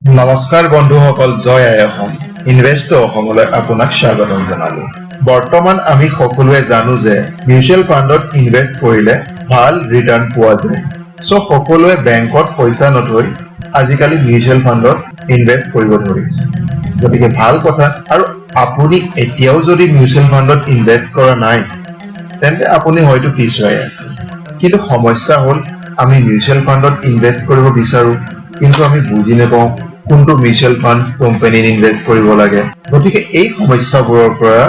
নমস্কাৰ বন্ধুসকল, জয় আই অসম। ইনভেষ্ট অসমলৈ আপোনাক স্বাগতম জনালো। বৰ্তমান আমি সকলোৱে জানো যে মিউচুৱেল ফাণ্ডত ইনভেষ্ট কৰিলে ভাল ৰিটাৰ্ণ পোৱা যায়। চ' সকলোৱে বেংকত পইচা নথৈ আজিকালি মিউচুৱেল ফাণ্ডত ইনভেষ্ট কৰিব ধৰিছে। গতিকে ভাল কথা। আৰু আপুনি এতিয়াও যদি মিউচুৱেল ফাণ্ডত ইনভেষ্ট কৰা নাই, তেন্তে আপুনি হয়তো পিছুৱাই আছে। কিন্তু সমস্যা হ'ল, আমি মিউচুৱেল ফাণ্ডত ইনভেষ্ট কৰিব বিচাৰো, কিন্তু আমি বুজি নাপাওঁ কোনটো মিউচুৱেল ফাণ্ড কোম্পানীত ইনভেষ্ট কৰিব লাগে। গতিকে এই সমস্যাবোৰৰ পৰা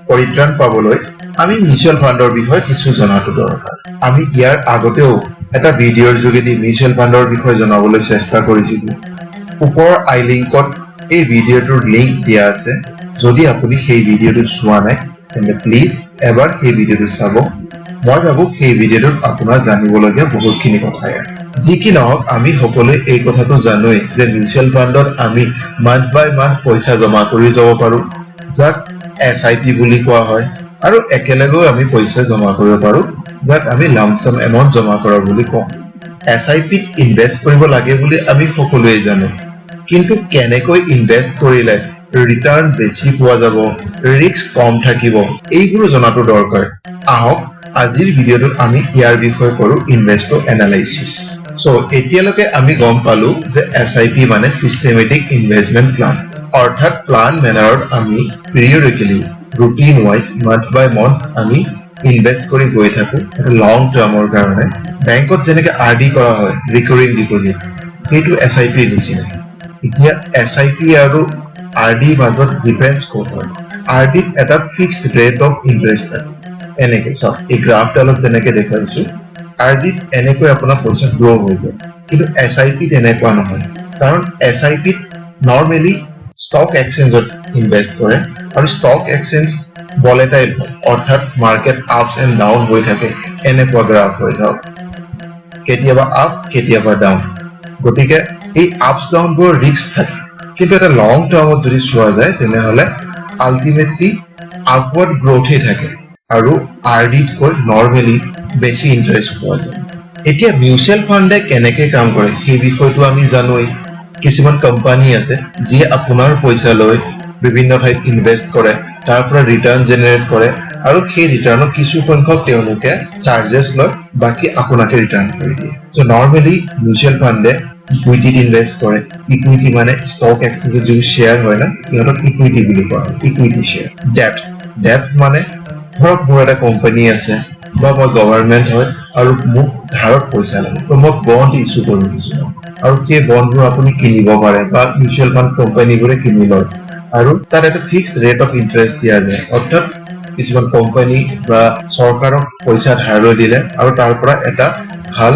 পৰিত্ৰাণ পাবলৈ আমি মিউচুৱেল ফাণ্ডৰ বিষয়ে কিছু জনাটো দৰকাৰ। আমি ইয়াৰ আগতেও এটা ভিডিঅ'ৰ যোগেদি মিউচুৱেল ফাণ্ডৰ বিষয়ে জনাবলৈ চেষ্টা কৰিছিলো। ওপৰৰ আই লিংকত এই ভিডিঅ'টোৰ লিংক দিয়া আছে। যদি আপুনি সেই ভিডিঅ'টো চোৱা নাই, তেন্তে প্লিজ এবাৰ সেই ভিডিঅ'টো চাব। মই ভাবো সেই ভিডিঅ'টোত আপোনাৰ জানিবলগীয়া বহুতখিনি কথাই আছে। যি কি নহওক, আমি সকলোৱে এই কথাটো জানোৱেই যে মিউচুৱেল ফাণ্ডত আমি মান্থ বাই মান্থ পইচা জমা কৰি যাব পাৰো, যাক এছআইপি বুলি কোৱা হয়, আৰু একেলগেও আমি পইচা জমা কৰিব পাৰো, যাক আমি লামচাম এমাউণ্ট জমা কৰা বুলি কওঁ। এছআইপিত ইনভেষ্ট কৰিব লাগে বুলি আমি সকলোৱে জানো, কিন্তু কেনেকৈ ইনভেষ্ট কৰিলে ৰিটাৰ্ণ বেছি পোৱা যাব, ৰিস্ক কম থাকিব, এইবোৰো জনাটো দৰকাৰ। আহক, আজিৰ ভিডিঅ'টোত আমি ইয়াৰ বিষয়ে কৰো ইনভেষ্ট এনালাইচিছ। চ' এতিয়ালৈকে আমি গম পালো যে এছআইপি মানে চিষ্টেমেটিক ইনভেষ্টমেণ্ট প্লান, অৰ্থাৎ প্লান মেনাৰত আমি periodically, routine wise, month by month আমি ইনভেষ্ট কৰি গৈ থাকো এটা লং টাৰ্মৰ কাৰণে। বেংকত যেনেকে আৰডি কৰা হয়, ৰিকাৰিং ডিপজিট, সেইটো এছআইপিৰ নিচিনা। এতিয়া এছআইপি আৰু আৰডিৰ মাজত ডিফাৰেঞ্চ ক'ত হয়? আৰডিত এটা ফিক্সড ৰেট অফ ইণ্টাৰেষ্ট থাকে। এনেকৈ চাওক, এই গ্ৰাফডালত যেনেকে দেখুৱাইছো, আৰডিত এনেকৈ আপোনাৰ পইচা গ্ৰ' হৈ যায়। কিন্তু এছআইপিত এনেকুৱা নহয়, কাৰণ এছআইপিত নৰ্মেলি ষ্টক এক্সচেঞ্জত ইনভেষ্ট কৰে আৰু ষ্টক এক্সচেঞ্জ ভলেটাইল হয়, অৰ্থাৎ মাৰ্কেট আপছ এণ্ড ডাউন হৈ থাকে। এনেকুৱা গ্ৰাফ হৈ যাওক, কেতিয়াবা আপ, কেতিয়াবা ডাউন। গতিকে এই আপছ ডাউনবোৰৰ ৰিস্ক থাকে। কিন্তু এটা লং টাৰ্মত যদি চোৱা যায়, তেনেহ'লে আল্টিমেটলি আপৱাৰ্ড গ্ৰ'থেই থাকে আৰু আৰডিতকৈ নৰ্মেলি বেছি ইণ্টাৰেষ্ট পোৱা যায়। এতিয়া মিউচুৱেল ফাণ্ডে কেনেকে কাম কৰে, সেই বিষয়টো আমি জানোৱেই। কিছুমান কোম্পানী আছে যিয়ে আপোনাৰ পইচা লৈ বিভিন্ন ঠাইত ইনভেষ্ট কৰে, তাৰ পৰা ৰিটাৰ্ণ জেনেৰেট কৰে আৰু সেই ৰিটাৰ্ণত কিছু সংখ্যক তেওঁলোকে চাৰ্জেছ লয়, বাকী আপোনাকে ৰিটাৰ্ণ কৰি দিয়ে। চ' নৰ্মেলি মিউচুৱেল ফাণ্ডে ইকুইটিত ইনভেষ্ট কৰে। ইকুইটি মানে ষ্টক এক্সচেঞ্জত যিবোৰ শ্বেয়াৰ হয় না, সিহঁতক ইকুইটি বুলি কোৱা হয়, ইকুইটি শ্বেয়াৰ। ডেপ্ট, ডেপ্ট মানে ধৰক মোৰ এটা কোম্পানী আছে বা মই গভৰ্ণমেণ্ট হয় আৰু মোক ধাৰত পইচা লাগে, তো মই বণ্ড ইছ্যু কৰি দিছো আৰু সেই বণ্ডবোৰ আপুনি কিনিব পাৰে বা মিউচুৱেল ফাণ্ড কোম্পানীবোৰে কিনি লয় আৰু তাত এটা ফিক্সড ৰেট অফ ইণ্টাৰেষ্ট দিয়া যায়। অৰ্থাৎ কিছুমান কোম্পানী বা চৰকাৰক পইচা ধাৰলৈ দিলে আৰু তাৰ পৰা এটা ভাল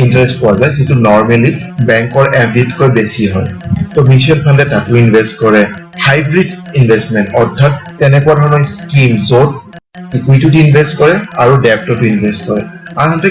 ইণ্টাৰেষ্ট পোৱা যায়, যিটো নৰ্মেলি বেংকৰ এফডিতকৈ বেছি হয়। তো মিউচুৱেল ফাণ্ডে তাতো ইনভেষ্ট কৰে। হাইব্ৰিড ইনভেষ্টমেণ্ট, অৰ্থাৎ তেনেকুৱা ধৰণৰ স্কিম য'ত ইকুইটিত ইনভেষ্ট কৰে আৰু ডেপ্টতো ইনভেষ্ট কৰে, আনহাতে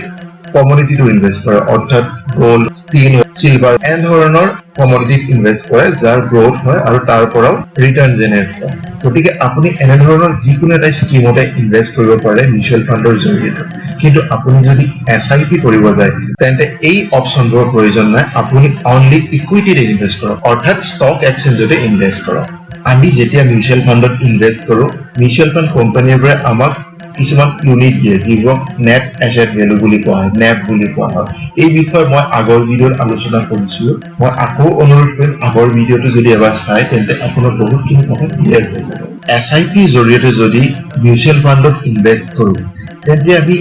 কমডিটিটো ইনভেষ্ট কৰে, অৰ্থাৎ গ'ল্ড, ষ্টিল, চিলভাৰ এনেধৰণৰ কমডিটিত ইনভেষ্ট কৰে, যাৰ গ্ৰ'থ হয় আৰু তাৰ পৰাও ৰিটাৰ্ণ জেনেৰেট হয়। গতিকে আপুনি এনেধৰণৰ যিকোনো এটা স্কিমতে ইনভেষ্ট কৰিব পাৰে মিউচুৱেল ফাণ্ডৰ জৰিয়তে। কিন্তু আপুনি যদি এছআইপি কৰিব যায়, তেন্তে এই অপশ্যনবোৰৰ প্ৰয়োজন নাই। আপুনি অনলি ইকুইটিত ইনভেষ্ট কৰক, অৰ্থাৎ ষ্টক এক্সচেঞ্জতে ইনভেষ্ট কৰক। আমি যেতিয়া মিউচুৱেল ফাণ্ডত ইনভেষ্ট কৰোঁ, মিউচুৱেল ফাণ্ড কোম্পানীবোৰে আমাক কিছুমান ইউনিট দিয়ে, যিবোৰক নেট এছেট ভেলু বুলি কোৱা হয়, নেভ বুলি কোৱা হয়। এই বিষয়ে মই আগৰ ভিডিঅ'ত আলোচনা কৰিছিলো। মই আকৌ অনুৰোধ কৰিম, আগৰ ভিডিঅ'টো যদি এবাৰ চাই, তেন্তে আপোনাৰ বহুতখিনি কথা ক্লিয়াৰ হৈ যাব। এছআইপিৰ জৰিয়তে যদি মিউচুৱেল ফাণ্ডত ইনভেষ্ট কৰোঁ, তেন্তে আমি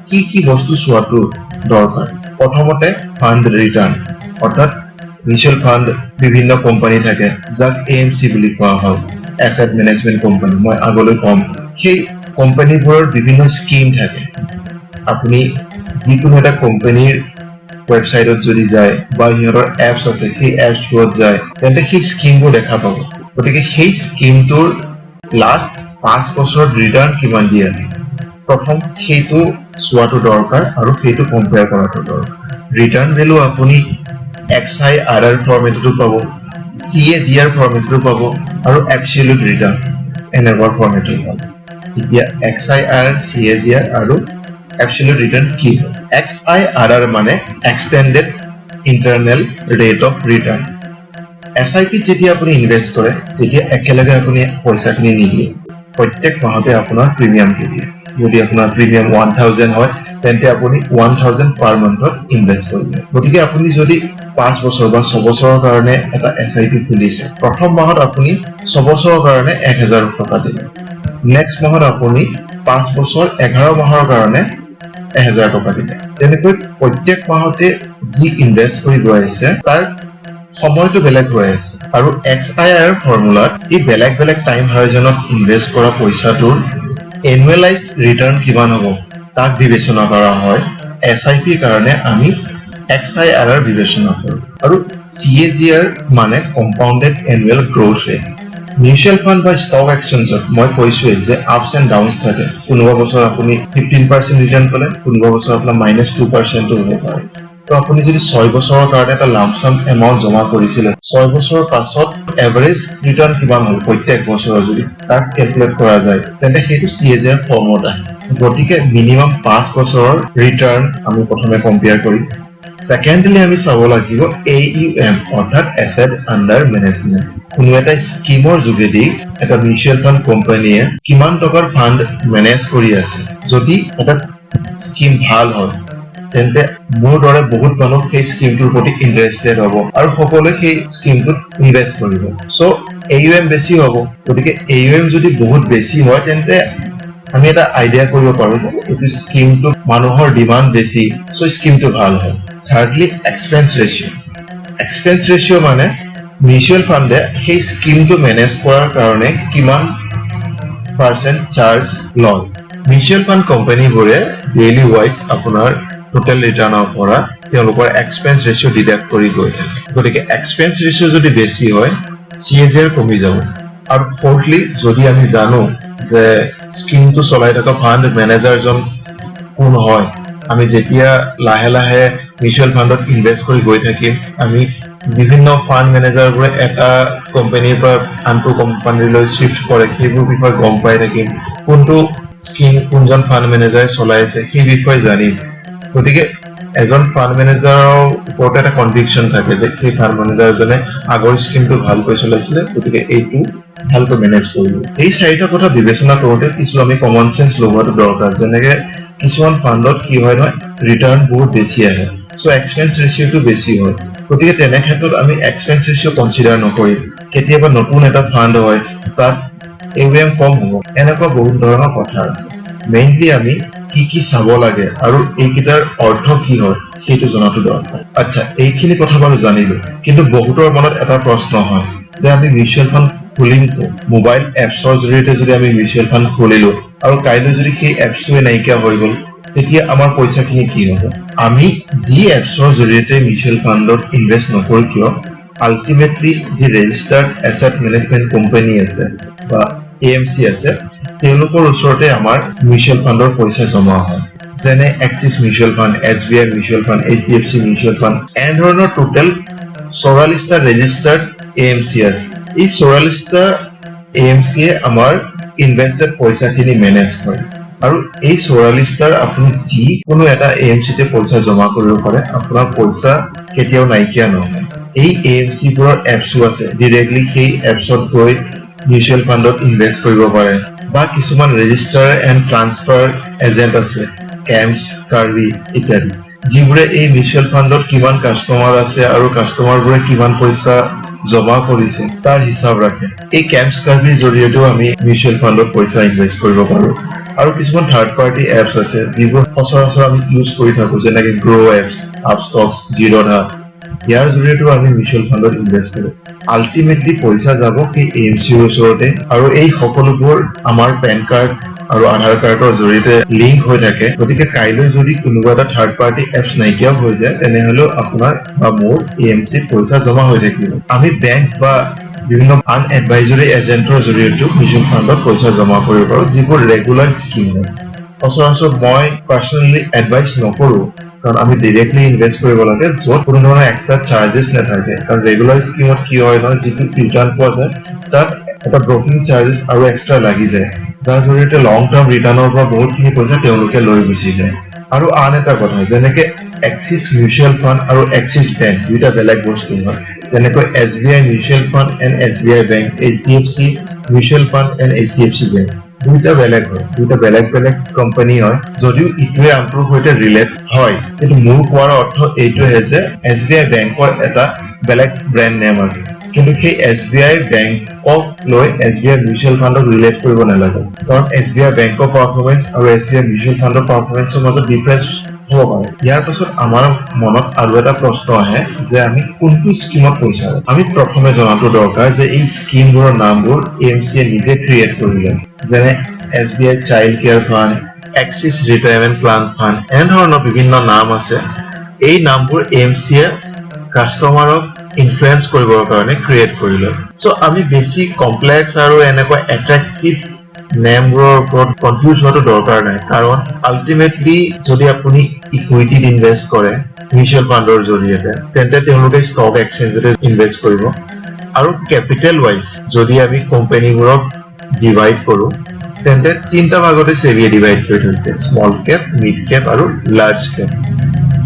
কি কি বস্তু চোৱাটো দৰকাৰ? প্ৰথমতে ফাণ্ড ৰিটাৰ্ণ, অৰ্থাৎ মিউচুৱেল ফাণ্ড বিভিন্ন কোম্পানী থাকে, যাক এএমচি বুলি কোৱা হয়, এছেট মেনেজমেণ্ট কোম্পানী, মই আগলৈ ক'ম। সেই কোম্পানীবোৰৰ বিভিন্ন স্কিম থাকে। আপুনি যিকোনো এটা কোম্পানীৰ ৱেবছাইটত যদি যায় বা সিহঁতৰ এপছ আছে, সেই এপছবোৰত যায়, তেন্তে সেই স্কিমবোৰ দেখা পাব। গতিকে সেই স্কিমটোৰ লাষ্ট 5 বছৰত ৰিটাৰ্ণ কিমান দি আছে, প্ৰথম সেইটো চোৱাটো দৰকাৰ আৰু সেইটো কম্পেয়াৰ কৰাটো দৰকাৰ। ৰিটাৰ্ণ ভেলু আপুনি এক্সআইআৰআৰ ফৰ্মেটতো পাব, চিএজিআৰ ফৰ্মেটতো পাব আৰু এবচলিউট ৰিটাৰ্ণ এনেকুৱা ফৰ্মেটতো পাব। এতিয়া এক্সআইআৰ, চিএজিআৰ আৰু এবচলিউট ৰিটাৰ্ণ কি হয়? এক্সআইআৰআৰ মানে extended internal rate of return. S I পিত যেতিয়া আপুনি ইনভেষ্ট কৰে, তেতিয়া একেলগে আপুনি পইচাখিনি নিদিয়ে। প্ৰত্যেক মাহতে আপোনাৰ প্ৰিমিয়ামটো দিয়ে। যদি আপোনাৰ প্ৰিমিয়াম 1000 হয়, তেন্তে আপুনি 1000 পাৰ মান্থত ইনভেষ্ট কৰিব। গতিকে আপুনি যদি 5 বছৰ বা 6 বছৰৰ কাৰণে এটা এছ I P খুলিছে, প্ৰথম মাহত আপুনি 6 বছৰৰ কাৰণে 1000 টকা দিলে, নেক্সট মাহত আপুনি 5 বছৰ 11 মাহৰ কাৰণে 1000 টকা দিলে, তেনেকৈ প্ৰত্যেক মাহতে যি ইনভেষ্ট কৰি গৈ আছে, তাৰ সময়টো বেলেগ হৈ আছে। আৰু এক্স I R ফৰ্মুলাত এই বেলেগ বেলেগ টাইম হৰাইজনত ইনভেষ্ট কৰা পইচাটোৰ এনুৱেলাইজড ৰিটাৰ্ণ কিমান হ'ব, তাক বিবেচনা কৰা হয়। এছ I পিৰ কাৰণে আমি এক্স I R R বিবেচনা কৰোঁ আৰু চি এ জি আৰ মানে compounded annual growth rate. Mutual fund বা ষ্টক এক্সচেঞ্জত মই কৈছোৱেই যে আপছ এণ্ড ডাউনছ থাকে। কোনোবা বছৰ আপুনি 15% ৰিটাৰ্ণ পালে, কোনোবা বছৰ আপোনাৰ -2%ও হ'ব পাৰে। তো আপুনি যদি 6 বছৰৰ কাৰণে এটা লামচাম এমাউণ্ট জমা কৰিছিলে, 6 বছৰৰ পাছত এভাৰেজ ৰিটাৰ্ণ কিমান হ'ল প্ৰত্যেক বছৰৰ, যদি তাক কেলকুলেট কৰা যায়, তেন্তে সেইটো চি এ জি আৰ ফৰ্মত আহে। গতিকে মিনিমাম 5 বছৰৰ ৰিটাৰ্ণ আমি প্ৰথমে কম্পেয়াৰ কৰিম। ছেকেণ্ডলি আমি চাব লাগিব এ ইউ এম, অৰ্থাৎ এছেট আণ্ডাৰ মেনেজমেণ্ট। কোনো এটা স্কিমৰ যোগেদি এটা মিউচুৱেল ফাণ্ড কোম্পানীয়ে কিমান টকাৰ ফাণ্ড মেনেজ কৰি আছে। যদি এটা স্কিম ভাল হয়, তেন্তে মোৰ দৰে বহুত মানুহ সেই স্কিমটোৰ প্ৰতি ইণ্টাৰেষ্টেড হ'ব আৰু সকলোৱে সেই স্কিমটোত ইনভেষ্ট কৰিব। চ' এ ইউ এম বেছি হ'ব। গতিকে এ ইউ এম যদি বহুত বেছি হয়, তেন্তে আমি এটা আইডিয়া কৰিব পাৰো যে এইটো স্কিমটো মানুহৰ ডিমাণ্ড বেছি, চ' স্কিমটো ভাল হয়। Thirdly, expense ratio. Expense ratio মানে মিউচুৱেল ফাণ্ডে সেই স্কিমটো মেনেজ কৰাৰ কাৰণে কিমান পাৰ্চেণ্ট চাৰ্জ লয়। মিউচুৱেল ফাণ্ড কোম্পানীবোৰে ডেইলি ৱাইজ আপোনাৰ টোটেল ৰিটাৰ্ণৰ পৰা তেওঁলোকৰ এক্সপেন্স ৰেচিঅ' ডিডাক্ট কৰি গৈ থাকে। গতিকে এক্সপেন্স ৰেচিঅ' যদি বেছি হয়, চি এ জি আৰ কমি যাব। আৰু ফৰ্থলি, যদি আমি জানো যে স্কিমটো চলাই থকা ফাণ্ড মেনেজাৰজন কোন হয়, আমি যেতিয়া লাহে লাহে মিউচুৱেল ফাণ্ডত ইনভেষ্ট কৰি গৈ থাকিম, আমি বিভিন্ন ফাণ্ড মেনেজাৰবোৰে এটা কোম্পানীৰ পৰা আনটো কোম্পানীলৈ শ্বিফ্ট কৰে, সেইবোৰ বিষয়ে গম পাই থাকিম। কোনটো স্কিম কোনজন ফাণ্ড মেনেজাৰে চলাই আছে, সেই বিষয়ে জানিম। গতিকে এজন ফাণ্ড মেনেজাৰৰ ওপৰতে এটা কনভিকশ্যন থাকে যে সেই ফাণ্ড মেনেজাৰজনে আগৰ স্কিমটো ভালকৈ চলাইছিলে, গতিকে এইটো ভালকৈ মেনেজ কৰিব। এই চাৰিটা কথা বিবেচনা কৰোঁতে কিছু আমি কমন চেন্স লগোৱাটো দৰকাৰ। যেনেকে কিছুমান ফাণ্ডত কি হয় নহয়, ৰিটাৰ্ণ বহুত বেছি আহে, চ' এক্সপেন্স ৰেচিঅ'টো বেছি হয়। গতিকে তেনে ক্ষেত্ৰত আমি এক্সপেন্স ৰেচিঅ' কনচিডাৰ নকৰিম। কেতিয়াবা নতুন এটা ফাণ্ড হয়, তাত এ ইউ এম কম হ'ব। এনেকুৱা বহুত ধৰণৰ কথা আছে। মেইনলি আমি কি কি চাব লাগে আৰু এইকেইটাৰ অৰ্থ কি হয়, সেইটো জনাটো দৰকাৰ। আচ্ছা, এইখিনি কথা বাৰু জানিলো, কিন্তু বহুতৰ মনত এটা প্ৰশ্ন হয় যে আমি মিউচুৱেল ফাণ্ড খুলিম মোবাইল এপছৰ জৰিয়তে যদি আমি মিউচুৱেল ফাণ্ড খুলিলো আৰু কাইলৈ যদি সেই এপছটোৱে নাইকিয়া হৈ গ'ল, তেতিয়া আমাৰ পইচাখিনি কি হ'ব? আমি যি এপছৰ জৰিয়তে মিউচুৱেল ফাণ্ডত ইনভেষ্ট নকৰোঁ কিয়, আল্টিমেটলি যি ৰেজিষ্টাৰ্ড এছেট মেনেজমেণ্ট কোম্পানী আছে বা এ এম চি আছে, তেওঁলোকৰ ওচৰতে আমাৰ মিউচুৱেল ফাণ্ডৰ পইচা জমা হয়। যেনে axis mutual fund, S B I mutual fund, H D F C mutual fund, এনেধৰণৰ টোটেল 44টা ৰেজিষ্টাৰ্ড এ এম চি আছে। এই 44টা এ এম চিয়ে আমাৰ ইনভেষ্টেড পইচাখিনি মেনেজ কৰে আৰু এই 44টাৰ আপুনি যিকোনো এটা এ এম চিতে পইচা জমা কৰিব পাৰে, আপোনাৰ পইচা কেতিয়াও নাইকিয়া নহয়। এই এ এম চিবোৰৰ এপছো আছে, ডিৰেক্টলি সেই এপছত গৈ মিউচুৱেল ফাণ্ডত ইনভেষ্ট কৰিব পাৰে বা কিছুমান ৰেজিষ্টাৰ এণ্ড ট্ৰান্সফাৰ এজেণ্ট আছে, কেমছ, কাৰ্ভি ইত্যাদি, যিবোৰে এই মিউচুৱেল ফাণ্ডত কিমান কাষ্টমাৰ আছে আৰু কাষ্টমাৰবোৰে কিমান পইচা জমা কৰিছে, তাৰ হিচাপ ৰাখে। এই কেমছ, কাৰ্ভিৰ জৰিয়তেও আমি মিউচুৱেল ফাণ্ডত পইচা ইনভেষ্ট কৰিব পাৰো। আৰু কিছুমান থাৰ্ড পাৰ্টি এপছ আছে, যিবোৰ সচৰাচৰ আমি ইউজ কৰি থাকো, যেনেকে গ্ৰ' এপছ, আপষ্টক্স, জিৰ'ধা, ইয়াৰ জৰিয়তেও আমি মিউচুৱেল ফাণ্ডত ইনভেষ্ট কৰো। আল্টিমেটলি পইচা যাব সেই এ এম চিৰ ওচৰতে আৰু এই সকলোবোৰ আমাৰ পেন কাৰ্ড আৰু আধাৰ কাৰ্ডৰ জৰিয়তে লিংক হৈ থাকে। গতিকে কাইলৈ যদি কোনোবা এটা থাৰ্ড পাৰ্টি এপছ নাইকিয়াও হৈ যায়, তেনেহলেও আপোনাৰ বা মোৰ এ এম চিত পইচা জমা হৈ থাকিব। আমি বেংক বা বিভিন্ন আন এডভাইজৰী এজেণ্টৰ জৰিয়তেও মিউচুৱেল ফাণ্ডত পইচা জমা কৰিব পাৰো, যিবোৰ ৰেগুলাৰ স্কিম হয়। সচৰাচৰ মই পাৰ্চনেলি এডভাইচ নকৰো, কাৰণ আমি ডিৰেক্টলি ইনভেষ্ট কৰিব লাগে, য'ত কোনো ধৰণৰ এক্সট্ৰা চাৰ্জেছ নাথাকে। কাৰণ ৰেগুলাৰ স্কিমত কি হয় নহয়, যিটো ৰিটাৰ্ণ পোৱা যায়, তাত এটা ব্ৰকিং চাৰ্জেছ আৰু এক্সট্ৰা লাগি যায়, যাৰ জৰিয়তে লং টাৰ্ম ৰিটাৰ্ণৰ পৰা বহুতখিনি পইচা তেওঁলোকে লৈ গুচি যায়। আৰু আন এটা কথা, যেনেকে এক্সিছ মিউচুৱেল ফাণ্ড আৰু এক্সিছ বেংক দুইটা বেলেগ বস্তু হয়, তেনেকৈ S B I mutual fund and S B I bank, H D F C mutual fund and H D F C bank দুইটা বেলেগ হয়। দুইটা বেলেগ বেলেগ কোম্পানী হয় যদিও ইটোৱে আনটোৰ সৈতে ৰিলেট হয়। কিন্তু মোৰ কোৱাৰ অৰ্থ এইটোহে যে এছ বি আই বেংকৰ এটা বেলেগ ব্ৰেণ্ড নেম আছে, কিন্তু সেই এছ বি আই বেংকক লৈ এছ বি আই মিউচুৱেল ফাণ্ডক ৰিলেট কৰিব নালাগে। কাৰণ এছ বি আই বেংকৰ পাৰফৰ্মেঞ্চ আৰু এছ বি আই মিউচুৱেল ফাণ্ডৰ পাৰফৰ্মেঞ্চৰ মাজত ডিফাৰেঞ্চ হ'ব পাৰে। ইয়াৰ পাছত আমাৰ মনত আৰু এটা প্ৰশ্ন আহে যে আমি কোনটো স্কিমত পইচা লম? আমি প্ৰথমে জনাটো দৰকাৰ যে এই স্কিমবোৰৰ নামবোৰ এএমচিয়ে নিজে ক্ৰিয়েট কৰিলে। যেনে এছ বি আই child care fund, axis retirement plan fund, এনেধৰণৰ বিভিন্ন নাম আছে। এই নামবোৰ এএমচিয়ে কাষ্টমাৰক ইনফ্লুৱেঞ্চ কৰিবৰ কাৰণে ক্ৰিয়েট কৰিলে। চ' আমি বেছি কমপ্লেক্স আৰু এনেকুৱা এট্ৰেক্টিভ নেমবোৰৰ ওপৰত কনফিউজ হোৱাটো দৰকাৰ নাই। কাৰণ আল্টিমেটলি যদি আপুনি ইকুইটিত ইনভেষ্ট কৰে মিউচুৱেল ফাণ্ডৰ জৰিয়তে, তেন্তে তেওঁলোকে ষ্টক এক্সচেঞ্জতে ইনভেষ্ট কৰিব। আৰু কেপিটেল ৱাইজ যদি আমি কোম্পানীবোৰক ডিভাইড কৰোঁ, তেন্তে তিনিটা ভাগতে চেবিয়ে ডিভাইড কৰি থৈছে: স্মল কেপ, মিড কেপ আৰু লাৰ্জ কেপ।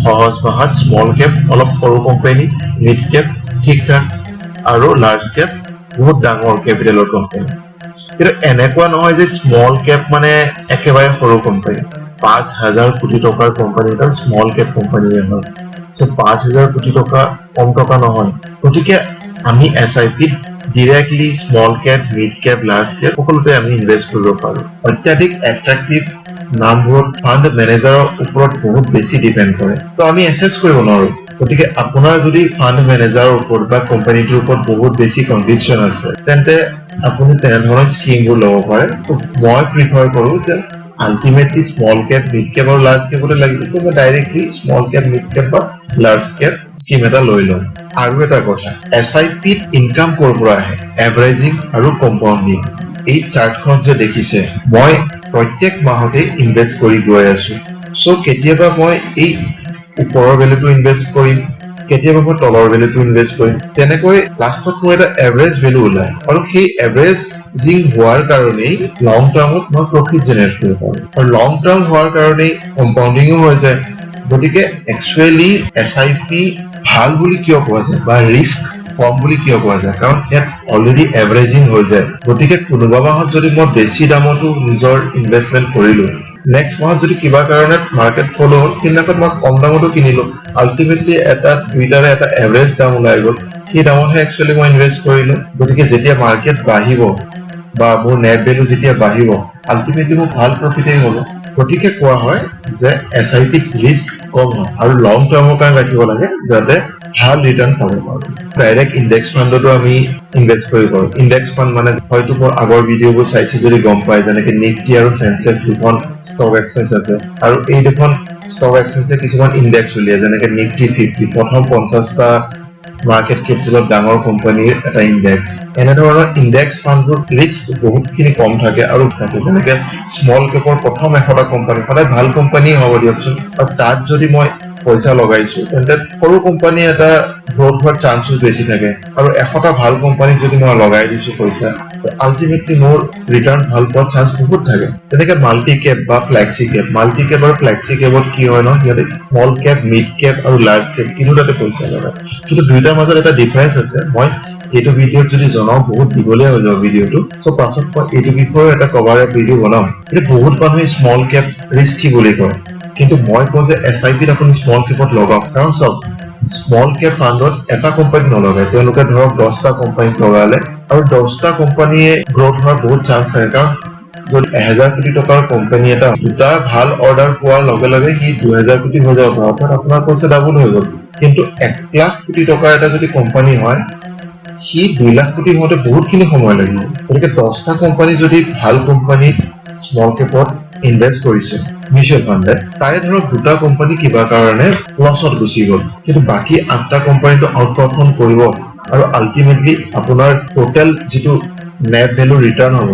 সহজ ভাষাত স্মল কেপ অলপ সৰু কোম্পানী, মিড কেপ ঠিক ঠাক আৰু লাৰ্জ কেপ বহুত ডাঙৰ কেপিটেলৰ কোম্পানী। কিন্তু এনেকুৱা নহয় যে স্মল কেপ মানে একেবাৰে সৰু কোম্পানী। 5,000 কোটি টকাৰ কোম্পানী এটা স্মল কেপ কোম্পানীয়ে হয়। চ' 5,000 কোটি টকা কম টকা নহয়। গতিকে আমি এছ I পিত directly small cap, mid cap, large cap সকলোতে আমি ইনভেষ্ট কৰিব পাৰো। অত্যাধিক এট্ৰেক্টিভ নামবোৰত ফাণ্ড মেনেজাৰৰ ওপৰত বহুত বেছি ডিপেণ্ড কৰে, ত' আমি এছেছ কৰিব নোৱাৰো। গতিকে আপোনাৰ যদি ফাণ্ড মেনেজাৰৰ ওপৰত বা কোম্পানীটোৰ ওপৰত বহুত বেছি কনভিকশ্যন আছে, তেন্তে আপুনি তেনেধৰণৰ স্কিমবোৰ ল'ব পাৰে। ত' মই প্ৰিফাৰ কৰো যে ultimately small cap, mid cap আৰু লাৰ্জ কেপতে লাগিব, ত' মই directly small cap, mid cap বা লাৰ্জ কেপ স্কিম এটা লৈ ল'ম। আৰু এটা কথা, এছ I পিত ইনকাম ক'ৰ পৰা আহে? এভাৰেজিং আৰু কম্পাউণ্ডিং। এই চাৰ্টখন যে দেখিছে, মই প্ৰত্যেক মাহতে ইনভেষ্ট কৰি গৈ আছো। চ' কেতিয়াবা মই এই ওপৰৰ ভেলুটো ইনভেষ্ট কৰিম, কেতিয়াবা মই তলৰ ভেলুটো ইনভেষ্ট কৰিম। তেনেকৈ লাষ্টত মোৰ এটা এভাৰেজ ভেলু ওলায় আৰু সেই এভাৰেজিং হোৱাৰ কাৰণেই লং টাৰ্মত মই প্ৰফিট জেনেৰেট কৰিব পাৰোঁ আৰু লং টাৰ্ম হোৱাৰ কাৰণেই কম্পাউণ্ডিঙো হৈ যায়। গতিকে একচুৱেলি এছ I P ভাল বুলি কিয় কোৱা যায় বা ৰিস্ক কম বুলি কিয় কোৱা যায়? কাৰণ ইয়াত অলৰেডি এভাৰেজিং হৈ যায়। গতিকে কোনোবা মাহত যদি মই বেছি দামতো নিজৰ ইনভেষ্টমেণ্ট কৰিলো, নেক্সট মাহত যদি কিবা কাৰণত মাৰ্কেট ফল হ'ল, সেইদিনাখন মই কম দামতো কিনিলো, আল্টিমেটলি এটা দুইটাৰে এটা এভাৰেজ দাম ওলাই গ'ল। সেই দামতহে একচুৱেলি মই ইনভেষ্ট কৰিলো। গতিকে যেতিয়া মাৰ্কেট বাঢ়িব বা মোৰ নেট ভেলু যেতিয়া বাঢ়িব, আল্টিমেটলি মোৰ ভাল প্ৰফিটেই হ'ব। গতিকে কোৱা হয় যে এছ I পিত ৰিস্ক কম হয় আৰু লং টাৰ্মৰ কাৰণে ৰাখিব লাগে, যাতে ভাল ৰিটাৰ্ণ পাব পাৰো। ডাইৰেক্ট ইণ্ডেক্স ফাণ্ডতো আমি ইনভেষ্ট কৰিব পাৰো। ইণ্ডেক্স ফাণ্ড মানে হয়তো মোৰ আগৰ ভিডিঅ'বোৰ চাইছে যদি গম পায়, যেনেকে নিফটি আৰু চেনচেক্স দুখন ষ্টক এক্সচেঞ্জ আছে আৰু এই দুখন ষ্টক এক্সচেঞ্জে কিছুমান ইণ্ডেক্স উলিয়ায়, যেনেকে নিফটি 50, প্ৰথম 50টা মাৰ্কেট কেপিটেলত ডাঙৰ কোম্পানীৰ এটা ইণ্ডেক্স। এনেধৰণৰ ইণ্ডেক্স ফাণ্ডবোৰ ৰিস্ক বহুতখিনি কম থাকে আৰু থাকে। যেনেকে স্মল কেপৰ প্ৰথম 100টা কোম্পানী সদায় ভাল কোম্পানীয়ে হ'ব দিয়কচোন। আৰু তাত যদি মই পইচা লগাইছো, তেন্তে সৰু কোম্পানী এটা গ্ৰ'থ হোৱাৰ চান্সো বেছি থাকে। আৰু 100টা ভাল কোম্পানীত যদি মই লগাই দিছো পইচা, আল্টিমেটলি মোৰ ৰিটাৰ্ণ ভাল পোৱাৰ চান্স বহুত থাকে। তেনেকে মাল্টি কেপ বা ফ্লেক্সি কেপ। মাল্টি কেপ আৰু ফ্লেক্সি কেপত কি হয় ন, সিহঁতে স্মল কেপ, মিড কেপ আৰু লাৰ্জ কেপ তিনিওটাতে পইচা লগায়। কিন্তু দুইটাৰ মাজত এটা ডিফাৰেঞ্চ আছে। মই এইটো ভিডিঅ'ত যদি জনাওঁ, বহুত দীঘলীয়া হৈ যাব ভিডিঅ'টো। চ' পাছত মই এইটো বিষয়েও এটা কভাৰ আপ ভিডিঅ' বনাম। এতিয়া বহুত মানুহে স্মল কেপ ৰিস্কি বুলি কয়, কিন্তু মই কওঁ যে এছ I পিত আপুনি স্মল কেপত লগাওক। কাৰণ চাওক, স্মল কেপ ফাণ্ডত এটা কোম্পানীত নলগায়। তেওঁলোকে ধৰক 10টা কোম্পানীত লগালে আৰু 10টা কোম্পানীয়ে গ্ৰ'থ হোৱাৰ বহুত চান্স থাকে। কাৰণ যদি 1000 কোটি টকাৰ কোম্পানী এটা দুটা ভাল অৰ্ডাৰ পোৱাৰ লগে লগে সি 2000 কোটি হৈ যাব পাৰে, অৰ্থাৎ আপোনাৰ পইচা ডাবল হৈ গ'ল। কিন্তু 1 লাখ কোটি টকাৰ এটা যদি কোম্পানী হয়, সি 2 লাখ কোটি হওঁতে বহুতখিনি সময় লাগিব। গতিকে 10টা কোম্পানী যদি ভাল কোম্পানীত স্মল কেপত ইনভেষ্ট কৰিছে মিউচুৱেল ফাণ্ডে, তাৰে ধৰক দুটা কোম্পানী কিবা কাৰণে লছত গুচি গ'ল, কিন্তু বাকী আঠটা কোম্পানীটো আউট পাৰফৰ্ম কৰিব আৰু আল্টিমেটলি আপোনাৰ টোটেল যিটো নেট ভেলু ৰিটাৰ্ণ হ'ব,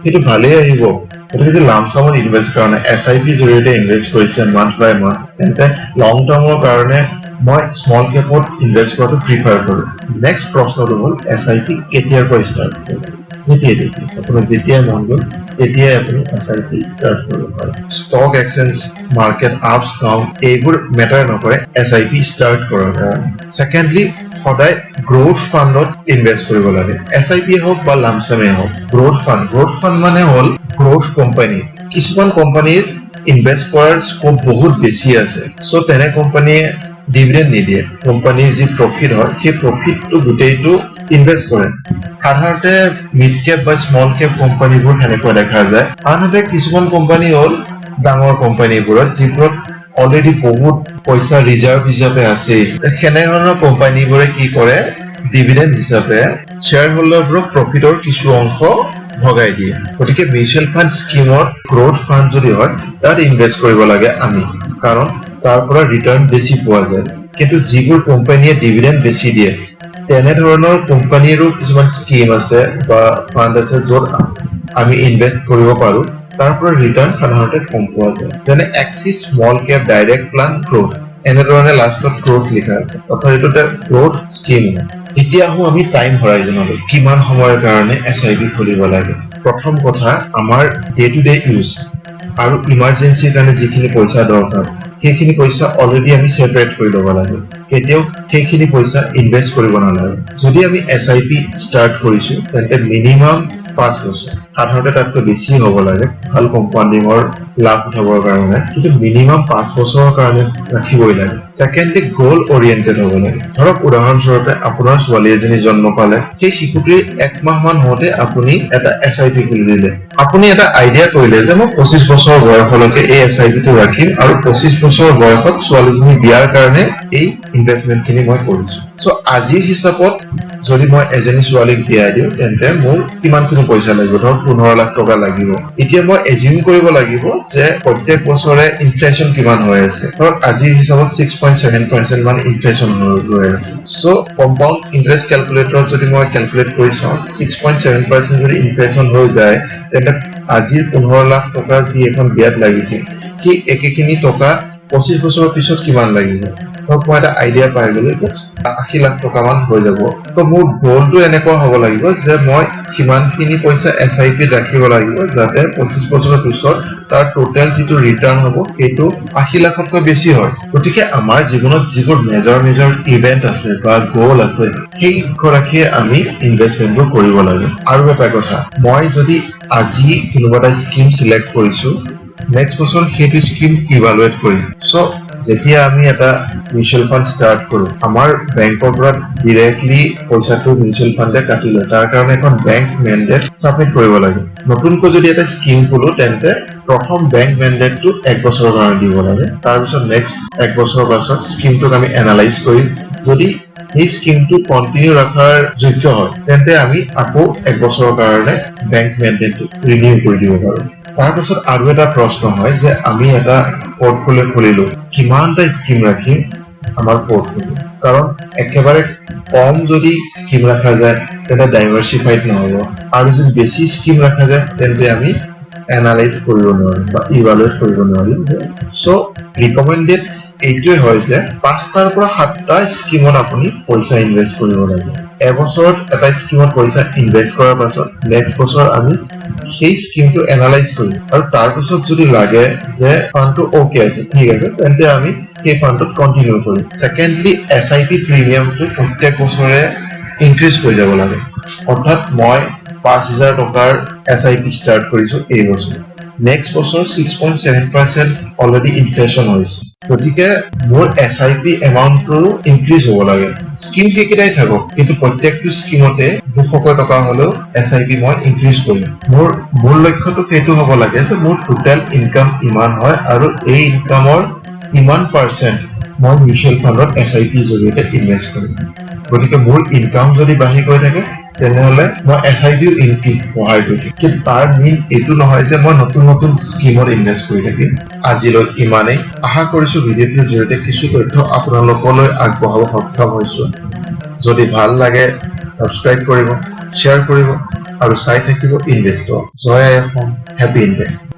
সেইটো ভালেই আহিব। গতিকে যদি লামচামত ইনভেষ্ট কৰা নাই, এছ I পিৰ জৰিয়তে ইনভেষ্ট কৰিছে মান্থ বাই মান্থ, তেন্তে লং টাৰ্মৰ কাৰণে মই স্মল কেপত ইনভেষ্ট কৰাটো প্ৰিফাৰ কৰোঁ। নেক্সট প্ৰশ্নটো হ'ল, এছ I P কেতিয়াৰ পৰা ষ্টাৰ্ট কৰিব? যেতিয়াই তেতিয়া আপোনাৰ যেতিয়াই মন গ'ল, তেতিয়াই আপুনি এছআইপি ষ্টাৰ্ট কৰিব পাৰে। Stock exchange market ups down এইবোৰ মেটাৰ নকৰে এছআইপি ষ্টাৰ্ট কৰাৰ কাৰণে। ছেকেণ্ডলি, সদায় গ্ৰ'থ ফাণ্ডত ইনভেষ্ট কৰিব লাগে। এছআইপি হওক বা লামচামেই হওক, গ্ৰ'থ ফাণ্ড। গ্ৰ'থ ফাণ্ড মানে হ'ল গ্ৰ'থ কোম্পানী। কিছুমান কোম্পানীৰ ইনভেষ্ট কৰাৰ স্কোপ বহুত বেছি আছে। চ' তেনে কোম্পানীয়ে ডিভিডেণ্ড নিদিয়ে। কোম্পানীৰ যি প্ৰফিট হয়, সেই প্ৰফিটটো গোটেইটো ইনভেষ্ট কৰে। সাধাৰণতে মিড কেপ বা স্মল কেপ কোম্পানীবোৰ সেনেকুৱা দেখা যায়। আনহাতে কিছুমান কোম্পানী হ'ল ডাঙৰ কোম্পানীবোৰত, যিবোৰত অলৰেডি বহুত পইচা ৰিজাৰ্ভ হিচাপে আছেই। সেনেধৰণৰ কোম্পানীবোৰে কি কৰে? ডিভিডেণ্ড হিচাপে শ্বেয়াৰ হোল্ডাৰবোৰক প্ৰফিটৰ কিছু অংশ ভগাই দিয়ে। গতিকে মিউচুৱেল ফাণ্ড স্কিমত গ্ৰ'থ ফাণ্ড যদি হয়, তাত ইনভেষ্ট কৰিব লাগে আমি, কাৰণ তাৰ পৰা ৰিটাৰ্ণ বেছি পোৱা যায়। কিন্তু যিবোৰ কোম্পানীয়ে ডিভিডেণ্ড বেছি দিয়ে, তেনেধৰণৰ কোম্পানীৰো কিছুমান স্কিম আছে বা ফাণ্ড আছে, য'ত আমি ইনভেষ্ট কৰিব পাৰো। তাৰ পৰা ৰিটাৰ্ণ সাধাৰণতে কম পোৱা যায়। যেনে axis small cap direct plan growth, এনেধৰণে লাষ্টত গ্ৰ'থ লিখা আছে, অৰ্থাৎ এইটো এটা গ্ৰ'থ স্কিম হয়। এতিয়া আহো আমি টাইম হৰাইজনলৈ। কিমান সময়ৰ কাৰণে এছআইপি খুলিব লাগে? প্ৰথম কথা, আমাৰ ডে টু ডে ইউজ আৰু ইমাৰ্জেঞ্চিৰ কাৰণে যিখিনি পইচা দৰকাৰ, সেইখিনি পইচা অলৰেডি আমি ছেপাৰেট কৰি ল'ব লাগে। কেতিয়াও সেইখিনি পইচা ইনভেষ্ট কৰিব নালাগে। যদি আমি এছআইপি ষ্টাৰ্ট কৰিছো, তেন্তে মিনিমাম 5 বছৰ, সাধাৰণতে তাতকৈ বেছি হ'ব লাগে ভাল কম্পাউণ্ডিঙৰ লাভ উঠাবৰ কাৰণে, কিন্তু মিনিমাম 5 বছৰৰ কাৰণে ৰাখিবই লাগে। ছেকেণ্ডলি, গ'ল অৰিয়েণ্টেড হ'ব লাগে। ধৰক উদাহৰণস্বৰূপে আপোনাৰ ছোৱালী এজনী জন্ম পালে। সেই শিশুটিৰ একমাহ মান হওঁতে আপুনি এটা এছআইপি খুলি দিলে। আপুনি এটা আইডিয়া কৰিলে যে মই 25 বছৰ বয়সলৈকে এই এছআইপিটো ৰাখিম আৰু 25 বছৰ বয়সত ছোৱালীজনী বিয়াৰ কাৰণে এই ইনভেষ্টমেণ্ট খিনি মই কৰিছো। চ' আজিৰ হিচাপত যদি মই এজনী ছোৱালীক বিয়া দিওঁ, তেন্তে মোৰ কিমানখিনি পইচা লাগিব? ধৰক 15 লাখ টকা লাগিব। এতিয়া মই এজিউম কৰিব লাগিব যে প্ৰত্যেক বছৰে ইনফ্লেশ্যন কিমান হৈ আছে। ধৰক আজিৰ হিচাপত 6.7% মান ইনফ্লেশ্যন হৈ গৈ আছে। চ' কম্পাউণ্ড ইণ্টাৰেষ্ট কেলকুলেটৰত যদি মই কেলকুলেট কৰি চাওঁ, 6.7% যদি ইনফ্লেশ্যন হৈ যায়, তেন্তে আজিৰ 15 লাখ টকা যি এখন বিয়াত লাগিছে, সেই একেখিনি টকা 25 বছৰৰ পিছত কিমান লাগিব? ধৰক মই এটা আইডিয়া পাই গলো যে 80 লাখ টকা মান হৈ যাব। ত' মোৰ গ'লটো এনেকুৱা হ'ব লাগিব যে মই সিমানখিনি পইচা এছআইপিত ৰাখিব লাগিব, যাতে 25 বছৰৰ পিছত তাৰ টোটেল যিটো ৰিটাৰ্ণ হ'ব, সেইটো 80 লাখতকৈ বেছি হয়। গতিকে আমাৰ জীৱনত যিবোৰ মেজৰ মেজৰ ইভেণ্ট আছে বা গ'ল আছে, সেই লক্ষ্য ৰাখিয়ে আমি ইনভেষ্টমেণ্টবোৰ কৰিব লাগে। আৰু এটা কথা, মই যদি আজি কোনোবা এটা স্কিম চিলেক্ট কৰিছো, নেক্সট বছৰ সেইটো স্কিম ইভালুৱেট কৰিম। চ' যেতিয়া আমি এটা মিউচুৱেল ফাণ্ড ষ্টাৰ্ট কৰোঁ, আমাৰ বেংকৰ পৰা ডিৰেক্টলি পইচাটো মিউচুৱেল ফাণ্ডে কাটি লয়। তাৰ কাৰণে এখন বেংক মেণ্ডেট ছাবমিট কৰিব লাগে। নতুনকৈ যদি এটা স্কিম খোলো, তেন্তে প্ৰথম বেংক মেণ্ডেটটো এক বছৰৰ কাৰণে দিব লাগে। তাৰপিছত নেক্সট এক বছৰৰ পাছত স্কিমটোক আমি এনালাইজ কৰিম। যদি সেই স্কিমটো কণ্টিনিউ ৰখাৰ যোগ্য হয়, তেন্তে আমি আকৌ এক বছৰৰ কাৰণে বেংক মেণ্ডেটটো ৰিনিউ কৰি দিব পাৰোঁ। তাৰপিছত আৰু এটা প্ৰশ্ন হয় যে আমি এটা পৰ্টফলিঅ' খুলিলো, কিমানটা স্কিম ৰাখিম আমাৰ পৰ্টফলিঅ'? কাৰণ একেবাৰে কম যদি স্কিম ৰখা যায়, তেন্তে ডাইভাৰ্চিফাইড নহ'ব আৰু যদি বেছি স্কিম ৰখা যায়, তেন্তে আমি এনালাইজ কৰিব নোৱাৰিম বা ইভালুৱেট কৰিব নোৱাৰিম। চ' ৰিকমেণ্ডেড এইটোৱে হয় যে পাঁচটাৰ পৰা সাতটা স্কিমত আপুনি পইচা ইনভেষ্ট কৰিব লাগে। এবছৰত এটা স্কিমত পইচা ইনভেষ্ট কৰাৰ পাছত নেক্সট বছৰ আমি সেই স্কিমটো এনালাইজ কৰিম আৰু তাৰপিছত যদি লাগে যে ফাণ্ডটো অ'কে আছে, ঠিক আছে, তেন্তে আমি সেই ফাণ্ডটোত কণ্টিনিউ কৰিম। ছেকেণ্ডলি, এছআইপি প্ৰিমিয়ামটো প্ৰত্যেক বছৰে ইনক্ৰিজ কৰি যাব লাগে। অৰ্থাৎ মই 5,000 টকাৰ এছআইপি ষ্টাৰ্ট কৰিছো এই বছৰ। নেক্সট বছৰ 6.7% অলৰেডি ইনফ্লেশ্যন হৈছে, গতিকে মোৰ এছআইপি এমাউণ্টটোৰো ইনক্ৰিজ হ'ব লাগে। স্কিম সেইকেইটাই থাকক, কিন্তু প্ৰত্যেকটো স্কিমতে 200কৈ টকা হ'লেও এছআইপি মই ইনক্ৰিজ কৰিম। মোৰ মূল লক্ষ্যটো সেইটো হ'ব লাগে যে মোৰ টোটেল ইনকাম ইমান হয় আৰু এই ইনকামৰ ইমান পাৰ্চেণ্ট মই মিউচুৱেল ফাণ্ডত এছআইপিৰ জৰিয়তে ইনভেষ্ট কৰিম। গতিকে মোৰ ইনকাম যদি বাঢ়ি গৈ থাকে, তেনেহ'লে মই এছআইপিও ইনক্ৰিজ বঢ়াই গৈ থাকিম। কিন্তু তাৰ মিন এইটো নহয় যে মই নতুন নতুন স্কিমত ইনভেষ্ট কৰি থাকিম। আজিলৈ ইমানেই। আশা কৰিছো ভিডিঅ'টোৰ জৰিয়তে কিছু তথ্য আপোনালোকলৈ আগবঢ়াব সক্ষম হৈছো। যদি ভাল লাগে, ছাবস্ক্ৰাইব কৰিব, শ্বেয়াৰ কৰিব আৰু চাই থাকিব ইনভেষ্ট। জয় আই অসম। Happy invest.